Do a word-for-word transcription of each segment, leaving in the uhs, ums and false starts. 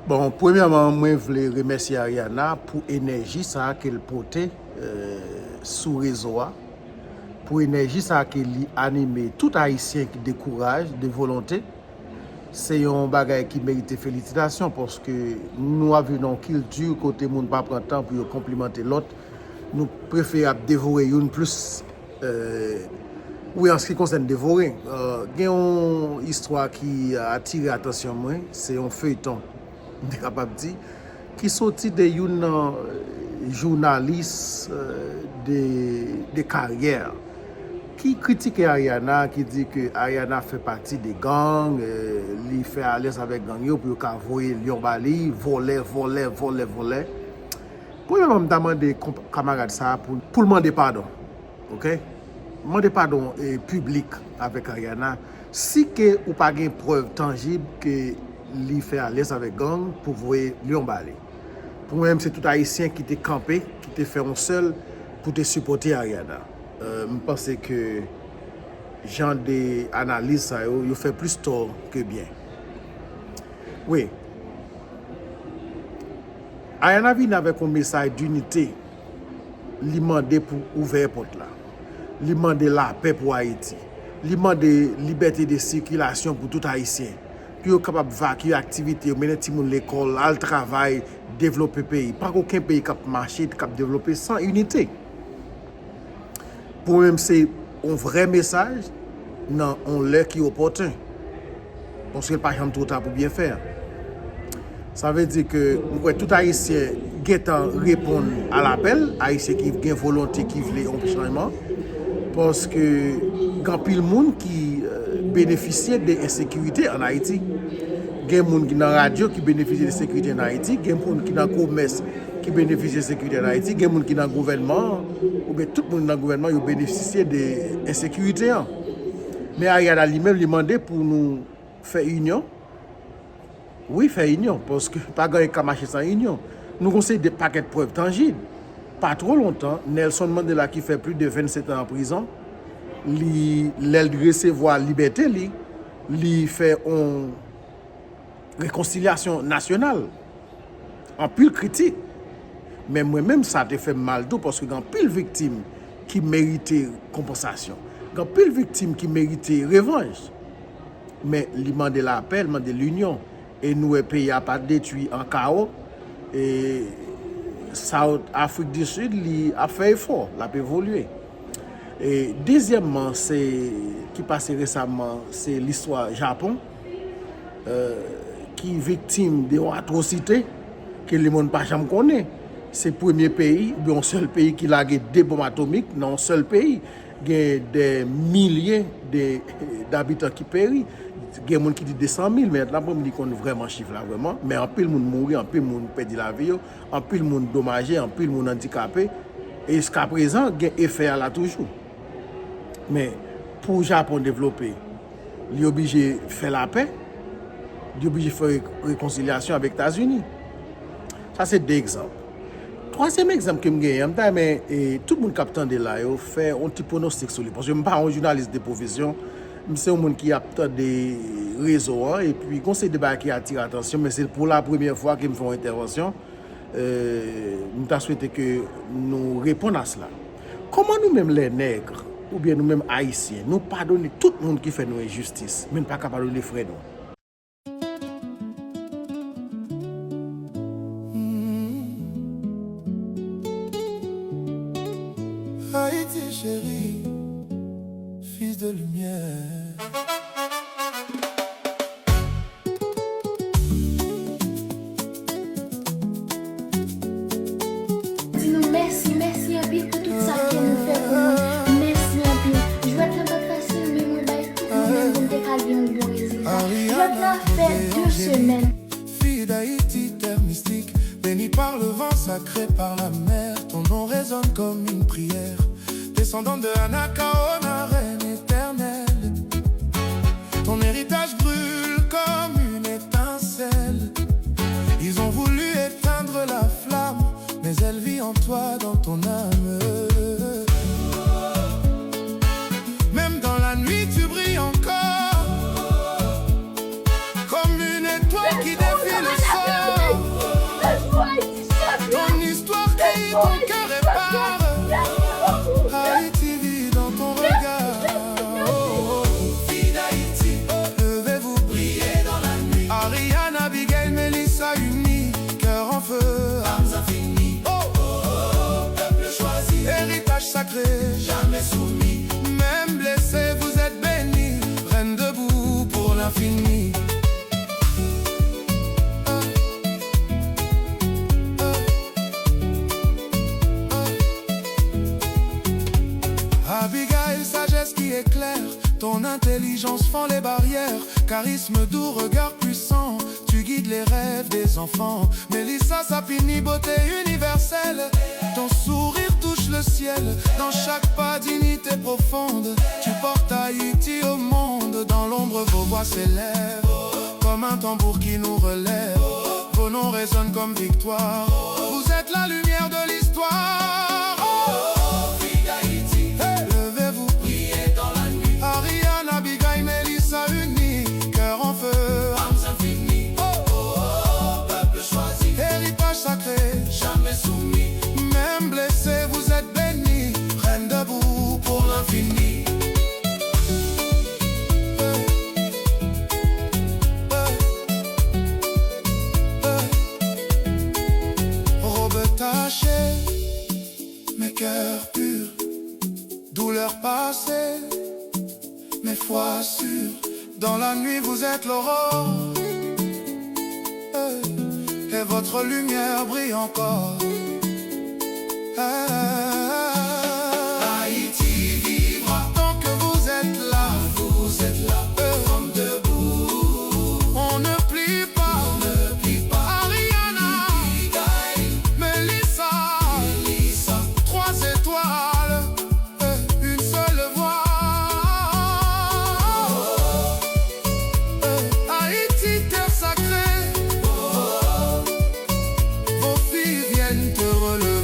Bon, premyèman, mwen vle remèsye Ariana pou enèji sa a ke l pote, euh, sou rezo a, pou enèji sa a ke li anime tout Ayisyen ki de kouraj, de volonte. Se yon bagay ki merite felisitasyon, paske nou ap viv nan yon kilti kote moun pa pran tan pou yo konplimante lòt. Nou prefere ap devore youn plis, euh, wi, an se ki konsène devore. Euh, gen yon istwa ki atire atansyon mwen, se yon feyton, m te kapab di, ki soti de youn nan, euh, jounalis, euh, de, de karyè, ki kritike Ariana, ki di ke Ariana fè pati de gang, euh, li fè alyans avèk gang yo pou yo ka voye lyon ba li, vòlè, vòlè, vòlè, vòlè. Premyèman, m ta mande konp-, kamarad sa a pou, pou l mande padon, oke? Mande padon, e, piblik avèk Ariana, si ke ou pa gen prèv tanjib ke li fè alyans avèk gang pou voye lyon ba li. Pou mwen menm, se tout Ayisyen ki te kanpe, ki te fè yon sèl pou te sipòte Ariana. Euh, m panse ke jan de analiz sa yo, yo fè plis tò ke byen. Wi. Ariana vini avèk yon mesaj dinite. Li mande pou ouvè pòt la. Li mande lapè pou Ayiti. Li mande libète de sikilasyon pou tout Ayisyen. Pou yo kapab vakye aktivite yo, mennen timoun lekòl, al travay, devlope peyi. Pa gen okenn peyi k ap mache, k ap devlope san inite. Pou mwen menm, se yon vrè mesaj nan yon lè ki opòten. Paske l pa janm twò ta pou byen fè. Sa vle di ke m kwè tout Ayisyen gentan reponn a lapèl, Ayisyen ki gen volonte, ki vle yon chanjman. Paske gen anpil moun ki, euh, benefisye de ensekirite ann Ayiti. Gen moun ki nan radyo ki benefisye de sekirite ann Ayiti, gen moun ki nan komès ki benefisye sekirite ann Ayiti, gen moun ki nan gouvènman an, oubyen tout moun nan gouvènman yo benefisye de ensekirite an. Men Ariana li menm, li mande pou nou fè inyon. Wi, fè inyon, paske pa gen anyen k ka mache san inyon. Nou gen yon seri de pakèt prèv tanjib. Pa twò lontan, Nelson Mandela ki fè plis de vennsenk an an prizon, li, lè l resevwa libète li, li fè yon rekonsilyasyon nasyonal. Anpil kritik. Men mwen menm, sa te fè m mal tou, paske gen anpil viktim ki merite konpansasyon. Gen anpil viktim ki merite revanj. Men li mande lapè, li mande linyon. E nou wè peyi a pa detwi an kawo. E South Afrik di Sid, li ap fè efò, l ap evolye. E dezyèmman, se, ki pase resaman, se listwa Japon, euh, ki viktim de yon atwosite ke lemonn pa janm konnen. Se premye peyi, oubyen yon sèl peyi ki lage de bonm atomik nan yon sèl peyi. Gen dè milye de, dabitan ki peri. Gen moun ki di de san mil, men n ap wè moun ki konn vrèman chif la vrèman. Men anpil moun mouri, anpil moun pèdi lavi yo, anpil moun domaje, anpil moun andikape. E jiskaprezan, gen efè a la toujou. Men pou Japon devlope, li oblije fè lapè, li oblije fè re-, rekonsilyasyon avèk Etazini. Sa se de egzanp. Twazyèm egzanp ke m genyen, m ta renmen, e, tout moun k ap tande la yo fè yon ti pwonostik sou li. Paske m pa yon jounalis de pwofesyon, m se yon moun ki ap tande rezo an, epi gen yon seri de bagay ki atire atansyon, men se pou la premyè fwa ke m fè yon entèvansyon. Euh, m ta swete ke nou reponn a sela. Kòman nou menm lè nèg, oubyen nou menm Ayisyen, nou padone tout moun ki fè nou enjistis, men n pa ka padone frè nou? Haïti chérie, fils de lumière. Di nou mèsi, mèsi anpil pou tout sa ke nou fè pou mwen. Mèsi anpil. Jwèt lan pa t fasil, men mwen bay tout mwen menm pou m te ka gen yon bon rezilta. Jwèt la fè de semèn. Fille d'Haïti, terre mystique, bénie par le vent, sacrée par la mer, ton nom résonne comme une prière. Descendante de Anacaona, reine éternelle. Ton héritage brûle comme une étincelle. Ils ont voulu éteindre la flamme, mais elle vit en toi, dans ton âme. Même dans la nuit, tu brilles encore, comme une étoile qui défie le sol. Jamais soumis, même blessé, vous êtes béni. Reine debout pour l'infini. Abigail, sagesse qui éclaire, ton intelligence fend les barrières, charisme doux, regard puissant, tu guides les rêves des enfants. Melissa Sapini, beauté universelle, ton sourire touche le ciel, dans chaque pas dignité profonde, tu portes Haïti au monde, dans l'ombre vos voix s'élèvent, comme un tambour qui nous relève, vos noms résonnent comme victoire, vous êtes la lumière de l'histoire. Oh, fille d'Haïti, hey, levez-vous, priez dans la nuit. Ariane, Abigail, Melissa unis, cœur en feu, armes infinies. Oh, oh, oh, peuple choisi, héritage sacré, jamais soumis. Même blessé, vous êtes béni, reine debout pour l'infini. Robe tachée, mais cœur pur. Douleur passée, mais foi sûre. Dans la nuit, vous êtes l'aurore. Et votre lumière brille encore. Haïti vivra tant que vous êtes là. Vous êtes là, femme debout. On ne plie pas. On ne plie pas. Ariana, Abigail, Melissa, Melissa, trois étoiles, une seule voix. Haïti, terre sacrée, vos filles viennent te relever.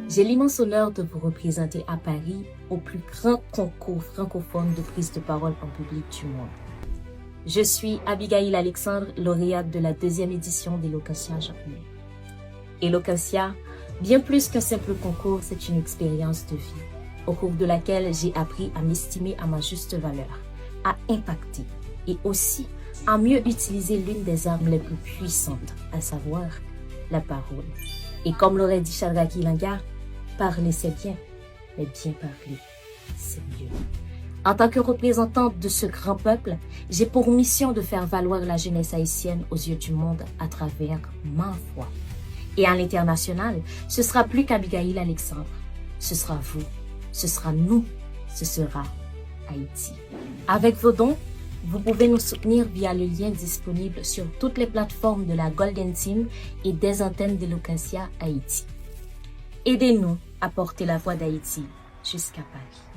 J'ai l'immense honneur de vous représenter à Paris au plus grand concours francophone de prise de parole en public du monde. Je suis Abigail Alexandre, lauréate de la deuxième édition d'Eloquentia Jacmel. Eloquentia, bien plus qu'un simple concours, c'est une expérience de vie, au cours de laquelle j'ai appris à m'estimer à ma juste valeur, à impacter et aussi à mieux utiliser l'une des armes les plus puissantes, à savoir la parole. Et comme l'aurait dit Shadrach Ilanga, parler c'est bien, mais bien parler, c'est mieux. En tant que représentante de ce grand peuple, j'ai pour mission de faire valoir la jeunesse haïtienne aux yeux du monde à travers ma voix. Et à l'international, ce sera plus qu'Abigail Alexandre. Ce sera vous. Ce sera nous. Ce sera Haïti. Avec vos dons, vous pouvez nous soutenir via le lien disponible sur toutes les plateformes de la Golden Team et des antennes d'Eloquentia Haïti. Aidez-nous à porter la voix d'Haïti jusqu'à Paris.